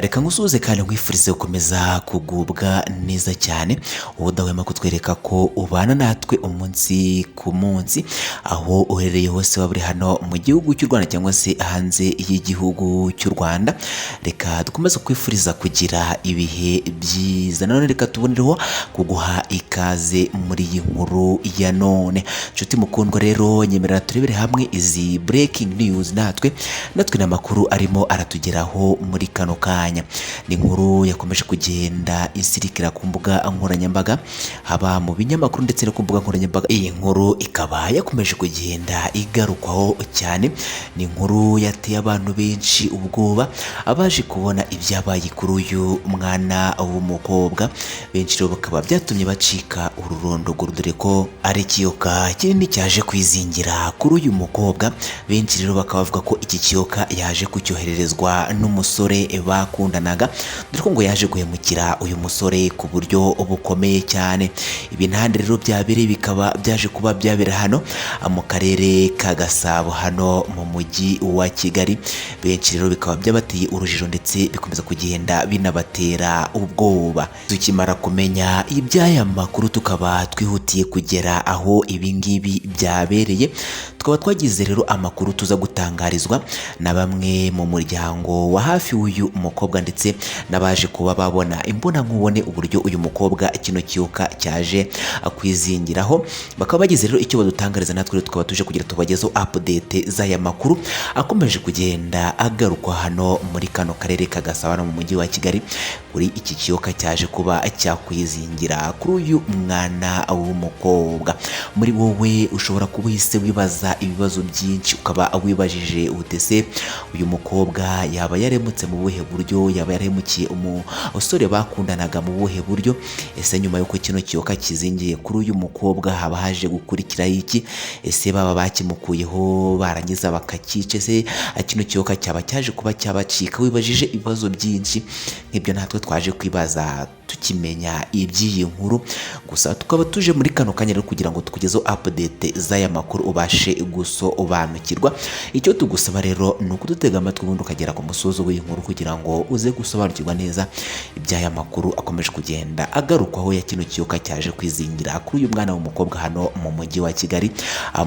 Reka ngusuhuze kandi nkwifurize gukomeza kugubwa neza cyane, wowe udahwema kutwereka ko ubana natwe umunsi ku munsi, aho uherereye hose, waba uri hano mu gihugu cy'u Rwanda cyangwa se hanze y'igihugu cy'u Rwanda. Reka dukomeze kwifuriza kugira ibihe byiza. Nanone reka tubonereho kuguha ikaze muri iyi nkuru ya none. Nshuti mukundwa rero, nyemerera turebere hamwe izi breaking news. Natwe n'amakuru arimo aratugeraho muri kano kanya. Ni inkuru yakomeje kugenda isirikira ku mbuga nkoranyambaga, haba mu binyamakuru ndetse no ku mbuga nkoranyambaga. Iyi nkuru ikaba yakomeje kugenda igarukwaho cyane. Ni inkuru yateye abantu benshi ubwoba, abaje kubona ibyabaye kuri uyu mwana w'umukobwa. Benshi rero bakaba byatumye bacika ururondogoro, dore ko ari ikiyoka kinini cyaje kwizingira kuri uyu mukobwa. Benshi rero bakaba bavuga ko iki kiyoka yaje kucyohererezwa n'umusore bakundanaga, dore ko ngo yaje guhemukira uyu musore ku buryo bukomeye cyane. Ibi ntahandi rero byabereye, bikaba byaje kuba byabera hano mu karere ka Gasabo, hano mu mujyi wa Kigali. Benshi rero bikaba byabateye urujijo ndetse bikomeza kugenda binabatera ubwoba. Tukimara kumenya iby'aya makuru, tukaba twihutiye kugera aho ibi ngibi byabereye. Tukaba twagize rero amakuru tuza gutangarizwa na bamwe mu muryango wa hafi w'uyu mukobwa, ndetse n'abaje kuba babona imbonankubone uburyo uyu mukobwa kino kiyoka cyaje kwizingiraho. Bakaba bagize rero icyo badutangariza, natwe rero tukaba tuje kugira tubagezeho update z'aya makuru akomeje kugenda agarukwa hano muri kano karere ka Gasabo no mu mujyi wa Kigali, kuri iki kiyoka cyaje kuba cyakwizingira kuri uyu mwana w'umukobwa. Muri wowe ushobora kuba uhise wibaza ibibazo byinshi, ukaba wibajije utese uyu mukobwa yaba yaremutse mu buhe buryo? Yaba yarahemukiye umusore bakundanaga mu buhe buryo? Ese nyuma y'uko kino kiyoka kizingiye kuri uyu mukobwa, haba haje gukurikiraho iki? Ese baba bakimukuyeho barangiza bakakica? Ese kino kiyoka cyaba cyaje kuba cyabacika? Wibajije ibibazo byinshi nk'ibyo natwe twaje kwibaza tukimenya iby'iyi nkuru. Gusa tukaba tuje muri kano kanya rero kugira ngo tukugezeho update z'aya makuru, ubashe gusobanukirwa. Icyo tugusaba rero ni ukudutega amatwi, ubundi ukagera ku musozo w'iyi nkuru, kugira ngo uze gusobanukirwa neza iby'aya makuru akomeje kugenda agarukwaho ya kino kiyoka cyaje kwizingira kuri uyu mwana w'umukobwa hano mu mujyi wa Kigali,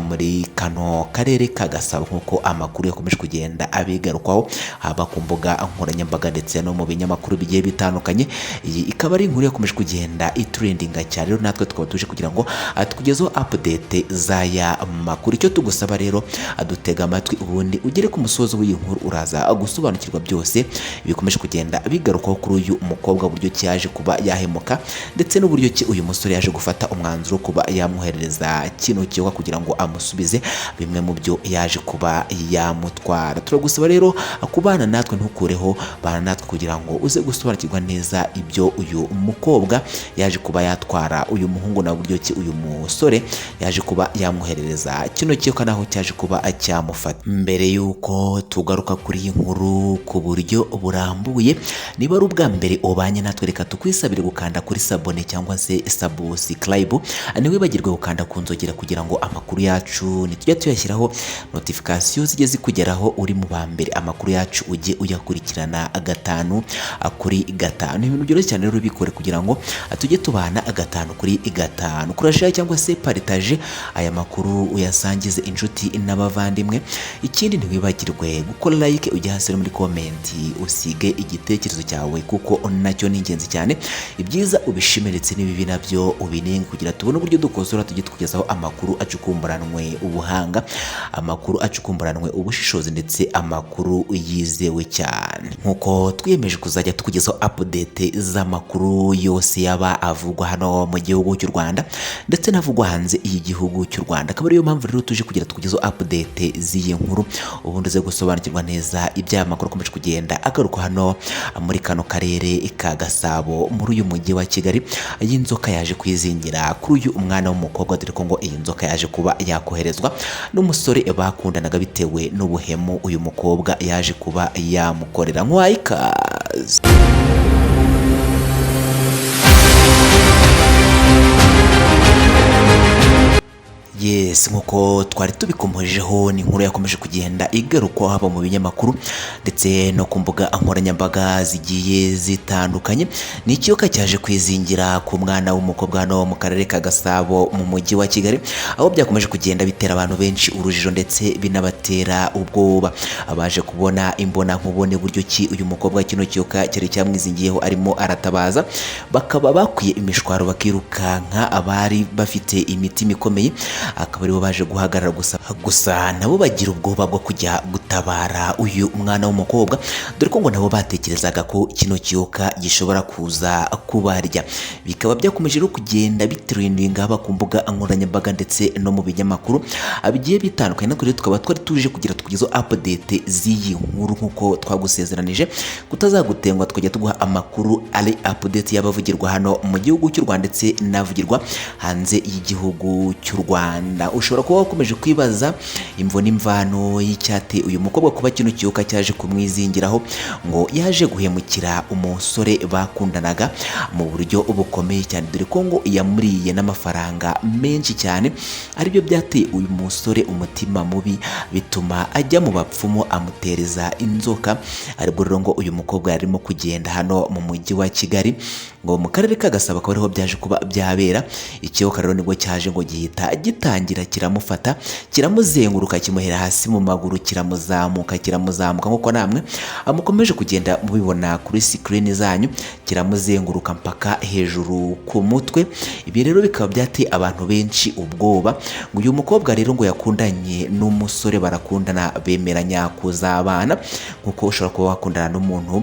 muri kano karere ka Gasabo, nk'uko amakuru yakomeje kugenda abigarukwaho haba ku mbuga nkoranyambaga ndetse no mu binyamakuru bigiye bitandukanye. Iyi ikaba ari inkuru yakomeje kugenda itrendinga cyane. Rero natwe tukaba tuje kugira ngo tukugezeho update z'aya makuru. Icyo tugusaba rero, adutega amatwi ubundi ugere ku musozo w'iyi nkuru, uraza gusobanukirwa byose bikomeje kugenda bigarukwaho kuri uyu mukobwa, uburyo ki yaje kuba yahemuka, ndetse n'uburyo ki uyu musore yaje gufata umwanzuro wo kuba yamwoherereza kino kiyoka kugira ngo amusubize bimwe mu byo yaje kuba yamutwara. Turagusaba rero kubana natwe, ntukureho, bana natwe kugira ngo uze gusobanukirwa neza ibyo uyu mukobwa yaje kuba yatwara uyu muhungu, na buryo ki uyu musore yaje kuba yamwoherereza kino kiyoka naho cyaje kuba cyamufata. Mbere y'uko tugaruka kuri iyi nkuru ku buryo burambuye, niba ari ubwa mbere ubanye natwe, reka tukwisabire gukanda kuri s'abonner cyangwa se subscribe. Ntiwibagirwe gukanda ku nzogera kugira ngo amakuru yacu nitujya tuyashyiraho, notification zijye zikugeraho uri mu ba mbere, amakuru yacu ujye uyakurikirana gatanu kuri gatanu. Ibintu byoroshye cyane rero, bikore kugira ngo tujye tubana gatanu kuri gatanu. Kura share cyangwa se partage aya makuru, uyasangize inshuti n'abavandimwe. Ikindi, ntiwibagirwe gukora like, ujye hasi muri comment usige igitekerezo cyawe, kuko nacyo ni ingenzi cyane. Ibyiza ubishime ndetse n'ibibi nabyo ubinenge, kugira tubone uburyo dukosora, tujye tukugezaho amakuru acukumburanwe ubuhanga, amakuru acukumburanwe ubushishozi, ndetse amakuru yizewe cyane, nkuko twiyemeje kuzajya tukugezaho update z'amakuru yose yaba avugwa hano mu gihugu cy'u Rwanda ndetse n'avugwa hanze y'igihugu cy'u Rwanda. Akaba ariyo mpamvu rero tuje kugira tukugezaho update z'iyi nkuru, ubundi uze gusobanukirwa neza iby'aya makuru akomeje kugenda agaruka hano muri kano karere ka Gasabo, muri uyu mujyi wa Kigali, y'inzoka yaje kwizingira kuri uyu mwana w'umukobwa, dore ko ngo iyi nzoka yaje kuba yakoherezwa n'umusore bakundanaga bitewe n'ubuhemu uyu mukobwa yaje kuba yamukorera. Nkwaye ikaze. Yes, nkuko twari tubikomojeho, ni inkuru yakomeje kugenda igarukwaho haba mu binyamakuru ndetse no ku mbuga nkoranyambaga zigiye zitandukanye. Ni ikiyoka cyaje kwizingira ku mwana w'umukobwa hano mu karere ka Gasabo mu mujyi wa Kigali, aho byakomeje kugenda bitera abantu benshi urujijo ndetse binabatera ubwoba. Abaje kubona imbona nkubone buryo ki uyu mukobwa kino kiyoka cyari cyamwizingiyeho arimo aratabaza, bakaba bakwiye imishwaro bakirukanka. Abari bafite imitima ikomeye akaba aribo baje guhagarara, gusa nabo bagira ubwoba bwo kujya gutabara uyu mwana w'umukobwa, dore ko ngo nabo batekerezaga ko kino kiyoka gishobora kuza kubarya. Bikaba byakomeje rero kugenda bitrendinga haba ku mbuga nkoranyambaga ndetse no mu binyamakuru bigiye bitandukanye. Natwe rero tukaba twari tuje kugira tukugezeho update z'iyi nkuru nk'uko twagusezeranije kutazagutengwa, tukajya tuguha amakuru ari update y'abavugirwa hano mu gihugu cy'u Rwanda ndetse n'avugirwa hanze y'igihugu cy'u Rwanda. Ushobora kuba wakomeje kwibaza imvo n'imvano y'icyate uyu mukobwa kuba kino kiyoka cyaje kumwizingiraho. Ngo yaje guhemukira umusore bakundanaga mu buryo bukomeye cyane, dore ko ngo yamuriye n'amafaranga menshi cyane, aribyo byateye uyu musore umutima mubi bituma ajya mu bapfumu amutereza inzoka. Aribwo rero ngo uyu mukobwa yarimo kugenda hano mu mujyi wa Kigali, ngo mu karere ka Gasabo akaba ariho byaje kuba byabera. Ikiyoka rero nibwo cyaje ngo gihita gitangira kiramufata, kiramuzenguruka, kimuhera hasi mu maguru, kiramuzamuka, kiramuzamuka nk'uko namwe amukomeje kugenda mubibona kuri sikirini zanyu, kiramuzenguruka mpaka hejuru ku mutwe. Ibi rero bikaba byateye abantu benshi ubwoba. Ngo uyu mukobwa rero ngo yakundanye n'umusore, barakundana, bemeranya kuzabana, nk'uko ushobora kuba wakundana n'umuntu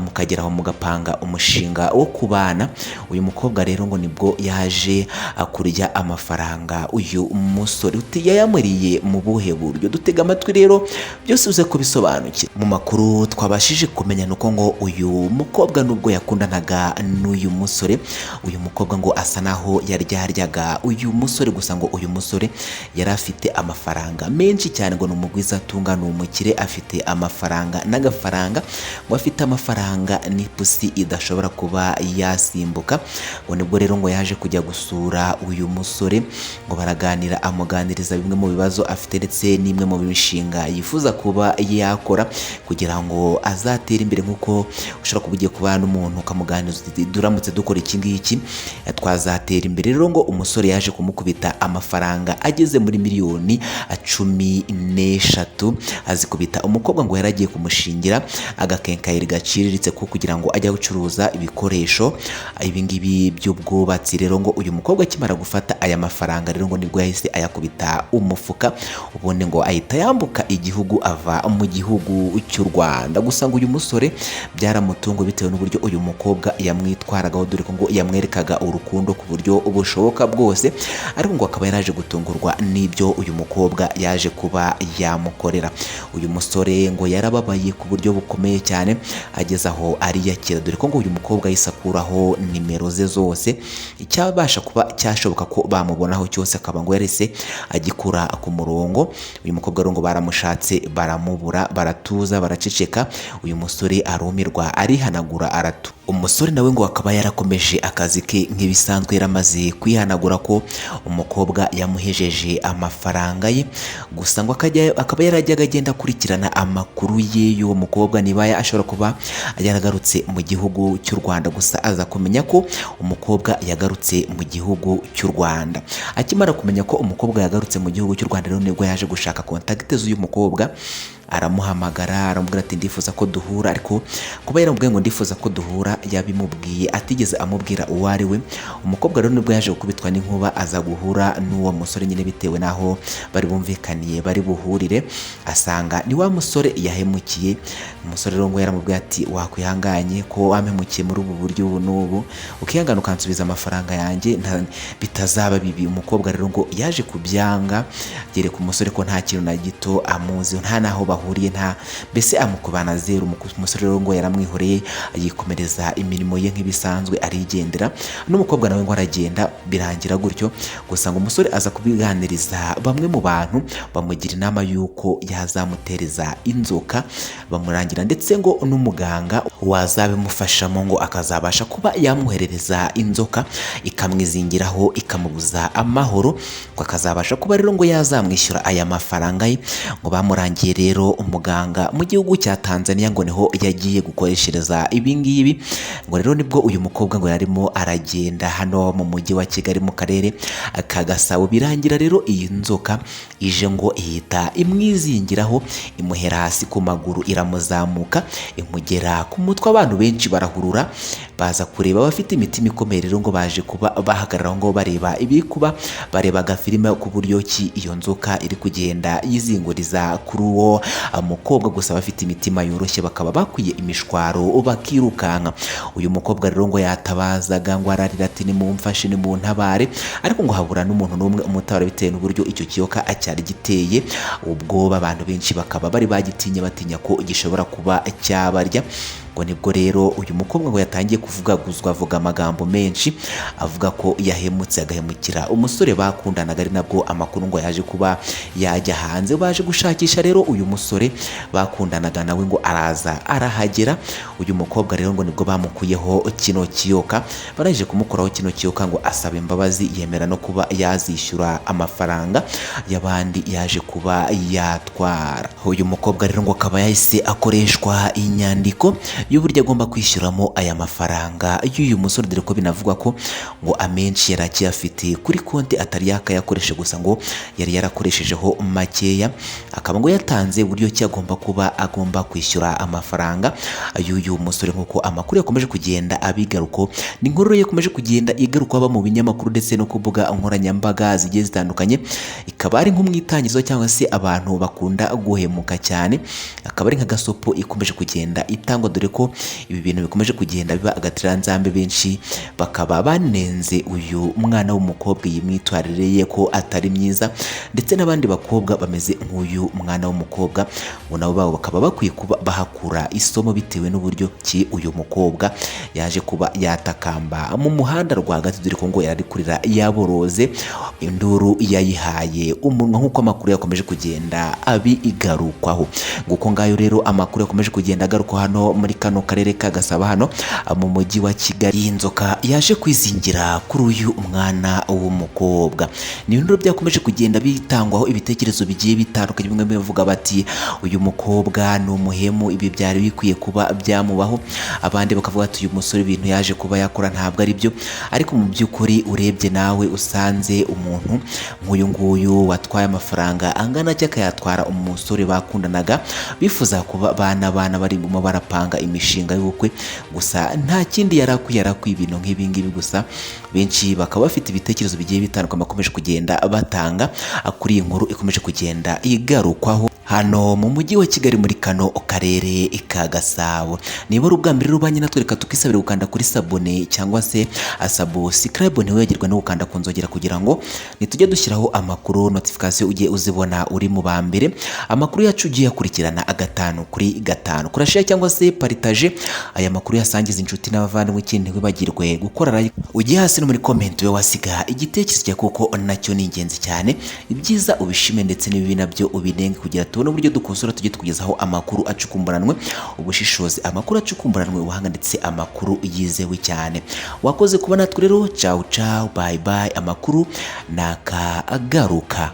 mukageraho mugapanga umushinga wo kubana. Uyu mukobwa rero ngo nibwo yaje kurya amafaranga uyu musore. Uti yayamuriye mu buhe buryo? Dutega amatwi rero byose uze kubisobanukira. Mu makuru twabashije kumenya nuko ngo uyu mukobwa nubwo yakundanaga n'uyu musore, uyu mukobwa ngo asa naho yaryaryaga uyu musore. Gusa ngo uyu musore yari afite amafaranga menshi cyane, ngo ni umugwizatunga, ni umukire, afite amafaranga n'agafaranga, ngo afite amafaranga n'ipusi idashobora kuba yasimbuka. Ngo nibwo rero ngo yaje kujya gusura uyu musore, ngo baraganira, amuganiriza bimwe mu bibazo afite ndetse n'imwe mu mishinga yifuza kuba yakora kugira ngo azatere imbere, nk'uko ushobora kuba ugiye kubana n'umuntu ukamuganiriza uti duramutse dukora iki ngiki twazatera imbere. Rero ngo umusore yaje kumukubita amafaranga ageze muri miliyoni 13, azikubita umukobwa. Ngo yari agiye kumushingira agakenkayeri gaciriritse ko kugira ngo ajye gucuruza ibikoresho ibingibi by'ubwubatsi. Rero ngo uyu mukobwa akimara gufata aya mafaranga rero ngo nibwo yahise ayakubita umufuka, ubundi ngo ahita yambuka igihugu ava mu gihugu cy'u Rwanda. Gusa ngo uyu musore byaramutunguye bitewe n'uburyo uyu mukobwa yamwitwaragaho, dore ko ngo yamwerekaga urukundo ku buryo bushoboka bwose, ariko ngo akaba yaraje gutungurwa n'ibyo uyu mukobwa yaje kuba yamukorera. Uyu musore ngo yarababaye ku buryo bukomeye cyane, ageze aho ariyakira, dore ko ngo uyu mukobwa yahise akuraho nimero ze zose, icyabasha kuba cyashoboka ko bamubonaho cyose akaba ngo yarese agikura ku murongo. Uyu mukobwa rero ngo baramushatse baramubura, baratuza, baraceceka, uyu musore arumirwa, arihanagura, aratu. Umusore nawe ngo akaba yarakomeje akazi ke nk'ibisanzwe, yaramaze kwihanagura ko umukobwa yamuhejeje amafaranga ye. Gusa ngo akaba yarajyaga agenda akurikirana amakuru ye y'uwo mukobwa niba ashobora kuba yaragarutse mu gihugu cy'u Rwanda. Gusa aza kumenya ko umukobwa yagarutse mu gihugu cy'u Rwanda. Akimara kumenya ko umukobwa yagarutse mu gihugu cy'u Rwanda rero nibwo yaje gushaka kontakite z'uyu mukobwa, aramuhamagara, aramubwira ati ndifuza ko duhura. Ariko kuba yaramubwiye ngo ndifuza ko duhura, yabimubwiye atigeze amubwira uwo ari we. Umukobwa rero nibwo yaje gukubitwa n'inkuba, aza guhura n'uwo musore nyine bitewe n'aho bari bumvikaniye bari buhurire, asanga ni wa musore yahemukiye. Umusore rero ngo yaramubwiye ati wakwihanganye ko wampemukiye muri ubu buryo ubu n'ubu, ukihangana ukansubiza amafaranga yanjye bitazaba bibi. Umukobwa rero ngo yaje kubyanga, yereka umusore ko nta kintu na gito amuzi, nta n'aho bahuriye. bahuriye, nta mbese amukubana zeru. Umusore rero ngo yaramwihoreye, yikomereza imirimo ye nk'ibisanzwe, arigendera, n'umukobwa nawe ngo aragenda, birangira gutyo. Gusa ngo umusore aza kubiganiriza bamwe mu bantu, bamugira inama y'uko yazamutereza inzoka, bamurangira ndetse ngo n'umuganga wazabimufashamo, ngo akazabasha kuba yamwoherereza inzoka ikamwizingiraho ikamubuza amahoro, ngo akazabasha kuba rero ngo yazamwishyura aya mafaranga ye. Ngo bamurangiye rero umuganga mu gihugu cya Tanzania, ngo niho yagiye gukoreshereza ibi ngibi. Ngo rero nibwo uyu mukobwa ngo yarimo aragenda hano mu mujyi wa Kigali mu karere ka Gasabo, birangira rero iyi nzoka ije ngo ihita imwizingiraho, imuhera hasi ku maguru, iramuzamuka, imugera ku mutwe. Abantu benshi barahurura baza kureba, abafite imitima ikomeye rero ngo baje kuba bahagarara ngo bareba ibiri kuba, bareba agafilime ku buryo ki iyo nzoka iri kugenda yizinguriza kuri uwo mukobwa. Gusa abafite imitima yoroshye bakaba bakwiye imishwaro bakirukanka. Uyu mukobwa rero ngo yatabazaga, ngo ararira ati nimumfashe, nimuntabare, ariko ngo habura n'umuntu n'umwe umutabara bitewe n'uburyo icyo kiyoka cyari giteye ubwoba. Abantu benshi bakaba bari bagitinye, batinya ko gishobora kuba cyabarya. Ngo nibwo rero uyu mukobwa ngo yatangiye kuvugaguzwa, avuga amagambo menshi, avuga ko yahemutse agahemukira umusore bakundanaga. Ari nabwo amakuru ngo yaje kuba yajya hanze, baje gushakisha rero uyu musore bakundanaga nawe ngo araza arahagera. Uyu mukobwa rero ngo nibwo bamukuyeho kino kiyoka, barangije kumukuraho kino kiyoka ngo asaba imbabazi, yemera no kuba yazishyura amafaranga y'abandi yaje kuba yatwara. Uyu mukobwa rero ngo akaba yahise akoreshwa inyandiko y'uburyo agomba kwishyuramo aya mafaranga y'uyu musore, dore ko binavugwa ko ngo amenshi yari akiyafite kuri konti atari yakayakoresha, gusa ngo yari yarakoreshejeho makeya, akaba ngo yatanze uburyo ki agomba kuba agomba kwishyura amafaranga y'uyu musore. Nk'uko amakuru yakomeje kugenda abigaruko, ni inkuru yakomeje kugenda igarukwa mu binyamakuru ndetse no ku mbuga nkoranyambaga zigiye zitandukanye, ikaba ari nk'umwitangizo cyangwa se abantu bakunda guhemuka cyane, akaba ari nk'agasopo ikomeje kugenda itangwa, dore ko ibi bintu bikomeje kugenda biba agatereranzambe. Benshi bakaba banenze uyu mwana w'umukobwa iyi myitwarire ye ko atari myiza, ndetse n'abandi bakobwa bameze nk'uyu mwana w'umukobwa ngo nabo babo bakaba bakwiye kuba bahakura isomo, bitewe n'uburyo ki uyu mukobwa yaje kuba yatakamba mu muhanda rwagati, dore ko ngo yari kurira yaboroze, induru yayihaye umunwa, nk'uko amakuru yakomeje kugenda abigarukwaho. Nguko ngayo rero amakuru yakomeje kugenda agarukwa hano muri kano karere ka Gasabo, hano mu mujyi wa Kigali, iyi nzoka yaje kwizingira kuri uyu mwana w'umukobwa. Ni ibintu byakomeje kugenda bitangwaho ibitekerezo bigiye bitandukanye, bimwe bivuga bati uyu mukobwa ni umuhemu, ibi byari bikwiye kuba byamubaho, abandi bakavuga ati uyu musore ibintu yaje kuba yakora ntabwo ari byo. Ariko mu by'ukuri urebye nawe usanze umuntu nk'uyu nguyu watwaye amafaranga angana cyangwa akayatwara umusore bakundanaga, bifuza kuba bana barimo barapanga imishinga y'ubukwe, gusa nta kindi yari akwiye, yari akwiye ibintu nk'ibi ngibi. Gusa benshi bakaba bafite ibitekerezo bigiye bitandukanye bakomeje kugenda batanga kuri iyi nkuru ikomeje kugenda igarukwaho hano mu mujyi wa Kigali muri kano karere ka Gasabo. Niba ari ubwa mbere rubanye natwe, reka tukisabira gukanda kuri sabone cyangwa se subscribe, ntiwibagirwe no gukanda ku nzogera kugira ngo nitujye dushyiraho amakuru notification ujye uzibona uri mu ba mbere. Amakuru yacu ugiye akurikirana gatanu kuri gatanu, kora share cyangwa se partage aya makuru, yasangiza inshuti n'abavandimwe. Ikindi ntiwibagirwe gukora like, ujye hasi no muri comment we wasiga igitekerezo cyawe, kuko nacyo ni ingenzi cyane. Ibyiza ubishime ndetse n'ibibi nabyo ubinenge, kugira tubone uburyo dukosora, tujye tukugezaho amakuru acukumburanwe ubushishozi, amakuru acukumburanwe ubuhanga, ndetse amakuru yizewe cyane. Wakoze kuba natwe rero, ciao ciao, bye bye, amakuru nakagaruka.